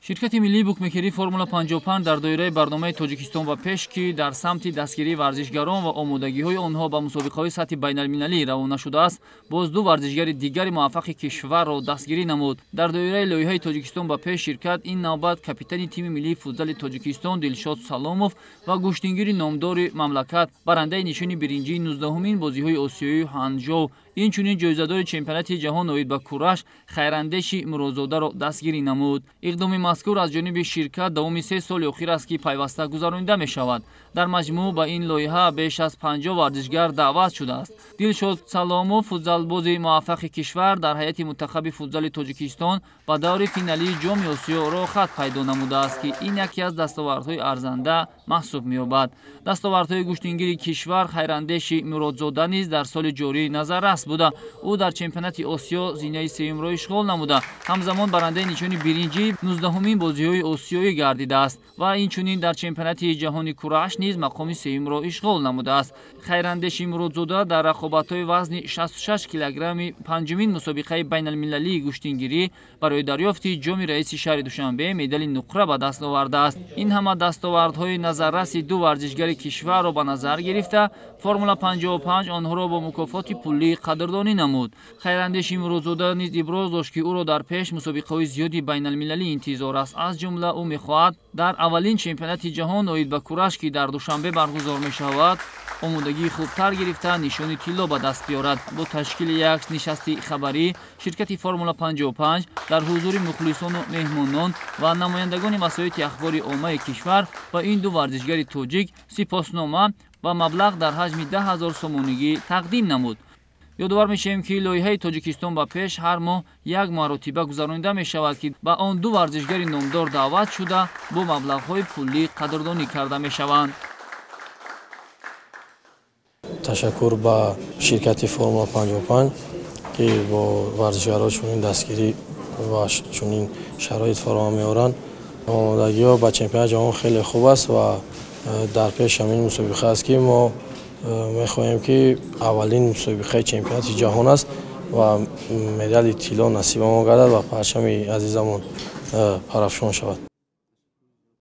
Ширкати миллии букмекерии Формула 55 дар доираи барномаи Тоҷикистон ба пеш, ки дар самти дастгирии варзишгарон ва омодагиҳои онҳо ба мусобиқаҳои сатҳи байналмилалӣ равона шудааст, боз ду варзишгари дигари муваффақи кишварро дастгирӣ намуд. Дар доираи лоиҳаи Тоҷикистон ба пеш ширкат ин навбат капитани тими миллии футзали Тоҷикистон Дилшод Саломов ва гӯштингири номдори мамлакат, барандаи нишони биринҷии 19-умин бозиҳои осиёии Ҳанҷоу, инчунин ҷоизадори чемпионати ҷаҳон оид ба кураш Хайрандеши Муродзодаро дастгирӣ намуд. Иқдоми мазкур аз ҷониби ширкат давоми 3 соли охир аст, ки пайваста гузаронида мешавад. Дар маҷмӯъ ба ин лоиҳа беш аз 50 варзишгар даъват шудааст. Дилшод Саломов, футзалбози муваффақи кишвар, дар ҳайати мунтахаби футзали Тоҷикистон ба даври финалии Ҷоми Осиё роҳхат пайдо намудааст, ки ин яке аз дастовардҳои арзанда маҳсуб меёбад. Дастовардҳои гӯштингири кишвар Хайрандеши Муродзода низ дар соли ҷорӣ назаррас буда. Ӯ дар чемпионати Осиё зинаи сеюмро ишғол намуда, ҳамзамон барандаи нишони биринҷии 19-умин бозиҳои осиёӣ гардидааст ва инчунин дар чемпионати ҷаҳони кураш низ мақоми сеюмро ишғол намудааст. Хайрандеши Муродзода дар рақобатҳои вазни 66 килограмми панҷумин мусобиқаи байналмилалии гӯштингирӣ барои дарёфти ҷоми раиси шаҳри Душанбе медали нуқра ба даст овардааст. Ин ҳама дастовардҳои назарраси ду варзишгари кишварро ба назар гирифта, Формула 55 онҳоро бо мукофоти пулӣ қадрдонӣ намуд. Хайрандеши Муродзода низ иброз дошт, ки ӯро дар пеш мусобиқаҳои зиёди байналмилалӣ интизор аст. Аз ҷумла ӯ мехоҳад дар аввалин чемпионати ҷаҳон оид ба кураш, ки дар Душанбе баргузор мешавад, омодагии хубтар гирифта нишони тилло ба даст биёрад. Бо ташкили як нишасти хабарӣ ширкати Формула 55 дар ҳузури мухлисону меҳмонон ва намояндагони васоити ахбори оммаи кишвар ба ин ду варзишгари тоҷик сипоснома ва маблағ дар ҳаҷми 10 000 сомонигӣ тақдим намуд. Ёдовар мешавем, ки лоиҳаи Тоҷикистон ба пеш ҳар моҳ як маротиба гузаронида мешавад, ки ба он ду варзишгари номдор даъват шуда бо маблағҳои пулӣ қадрдонӣ карда мешаванд. Ташаккур ба ширкати Формула 55, ки бо варзишгарон чунин дастгирӣ ва чунин шароит фароҳам меоранд. Омодагиҳо ба чемпионати ҷаҳон хеле хуб аст ва дар пеш ҳамин мусобиқа аст, ки мо мехоҳем, ки аввалин мусобиқаи чемпионати ҷаҳон аст ва медали тилло насибамон гардад ва парчами азизамон парафшон шавад.